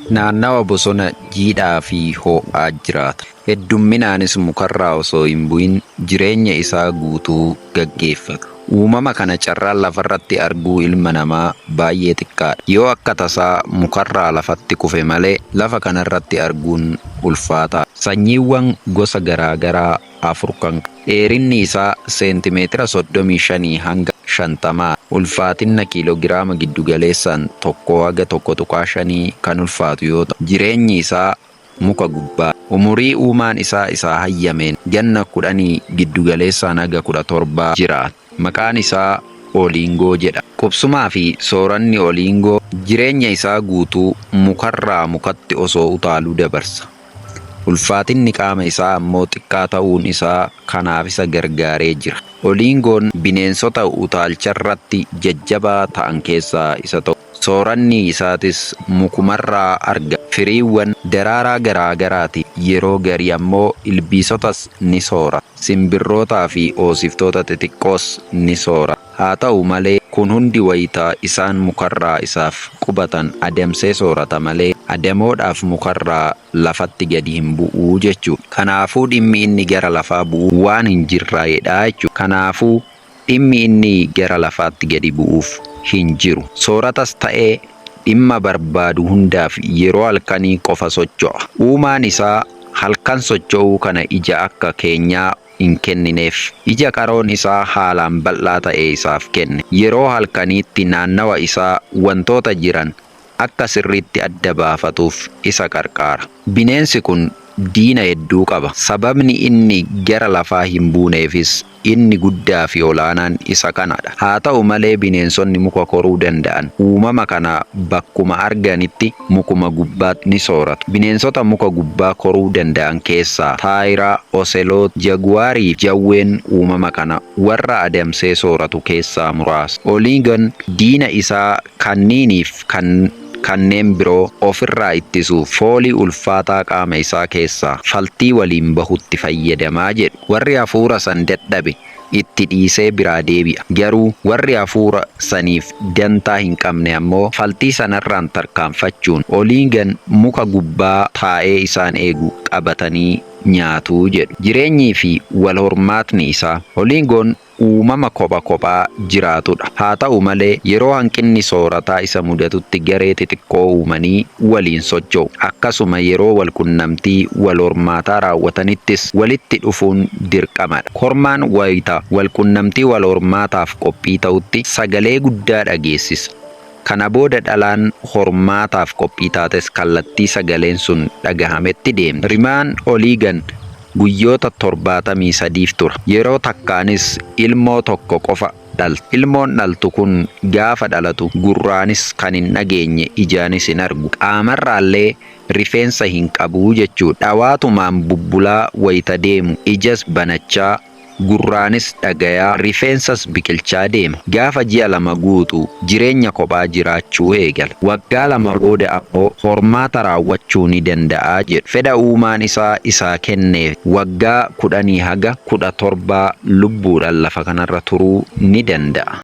Naannawa bosona jiidhaa fi ho'aa jiraata. Heddumminaanis mukarraa osoo hin bu'in jireenya isaa guutuu gaggeeffata. Uumama kana carraan lafarratti arguu ilma namaa baay'ee xiqqaadha. Yoo akka tasaa mukarraa lafatti kufe malee lafa kanarratti arguun ulfaataadha. Sanyiiwwan gosa garaa garaa 4 kan Dheerinni isaa seentimeetira 35 hanga 50, ulfaatinna kiiloogiraama giddugaleessaan tokkoo haga 1.5 kan ulfaatu yoo ta'u, jireenyi isaa muka gubbaa. Umurii uumaan isaa isaa hayyameen ganna kudhanii giddugaleessaan haga 17 jiraata. Maqaan isaa Oliingoo jedhama. Qubsumaa fi sooranni Oliingoo jireenya isaa guutuu mukarraa mukatti osoo utaaluu dabarsa. Ulfaatinni qaama isaa ammoo xiqqaa ta'uun isaa kanaaf isa gargaaree jira. Oliingoon bineensota utaalcharratti jajjabaa ta'an keessaa isa tokko. Sooranni isaatis mukumarraa argama. Firiiwwan, daraaraa garaa garaati. Yeroo garii ammoo ilbiisotas ni soorata. Simbirrootaa fi hoosiftoota xixiqqoos ni soorata. Haa ta'u malee kun hundi wayita isaan mukarraa isaaf qubatan adamsee soorata malee adamoodhaaf mukarraa lafatti gadi hin bu'u jechuudha. Kanaafuu dhimmi inni gara lafaa bu'uuf waan hin jirraedha jechuudha. Kanaafuu dhimmi inni gara lafaatti gadi bu'uuf hin jiru. Sooratas ta'ee dhimma barbaadu hundaaf yeroo halkanii qofa socho'a. Uumaan isaa halkan socho'uu kana ija akka keenyaa hin kennineef. Ija qaroon isaa haalaan bal'aa ta'e isaaf kenne. Yeroo halkaniitti naannawa isaa wantoota jiran akka sirriitti adda baafatuuf isa qarqaara. Bineensi kun diina hedduu qaba. Sababni inni gara lafaa hin buuneefis inni guddaa fi olaanaan isa kanadha. Haa ta'u malee bineensonni muka koruu danda'an uumama kana bakkuma arganitti mukuma gubbaatti ni sooratu. Bineensota muka gubbaa koruu danda'an keessaa taayiraa, oseloot, jaguwaarii fi jawween uumama kana warra adamsee sooratu keessaa muraasa. Oliigan diina isaa kanniiniif kan kanneen biroo ofirraa ittisuuf foolii ulfaataa qaama isaa keessaa faltii waliin bahutti fayyadama jedhu. Warri hafuura san dadhabe itti dhiisee biraa deebi'a. Garuu warri hafuura saniif dantaa hin qabne ammoo faltii sanarraan tarkaanfachuun Oliigan muka gubbaa taa'ee isaan eegu qabatanii nyaatu jedhu. Jireenyii fi wal hormaatni isaa Oliigoon uumama kopha kophaa jiraatudha. Haa ta'u malee yeroo hanqinni soorataa isa mudatutti garee xixiqqoo uumanii waliin socho'u. Akkasuma yeroo walqunnamtii wal hormaataa raawwatanittis walitti dhufuun dirqamadha. Kormaan wayita walqunnamtii wal hormaataaf qophii ta'utti sagalee guddaa dhageessisa. Kana booda dhalaan hormaataaf qophii taates kallattii sagaleen sun dhagahametti deemti. Rimaan Oliigan guyyoota 73f tura. Yeroo takkaanis ilmoo tokko qofa dhalti. Ilmoon dhaltu kun gaafa dhalatu gurraanis kan hin dhageenye ijaanis hin argu. Qaamarraallee rifeensa hin qabu jechuudha. Dhawaatumaan bubbulaa wayita deemu ijas banachaa gurraanis dhagayaa, rifeensas biqilchaa deema. Gaafa ji'a 2 guutu jireenya kophaa jiraachuu eegala. Waggaa 2 booda ammoo hormaata raawwachuu ni danda'a jedhu. Fedha uumaan isaa isaa kenneef waggaa kudhanii haga 17 lubbuudhaan lafa kanarra turuu ni danda'a.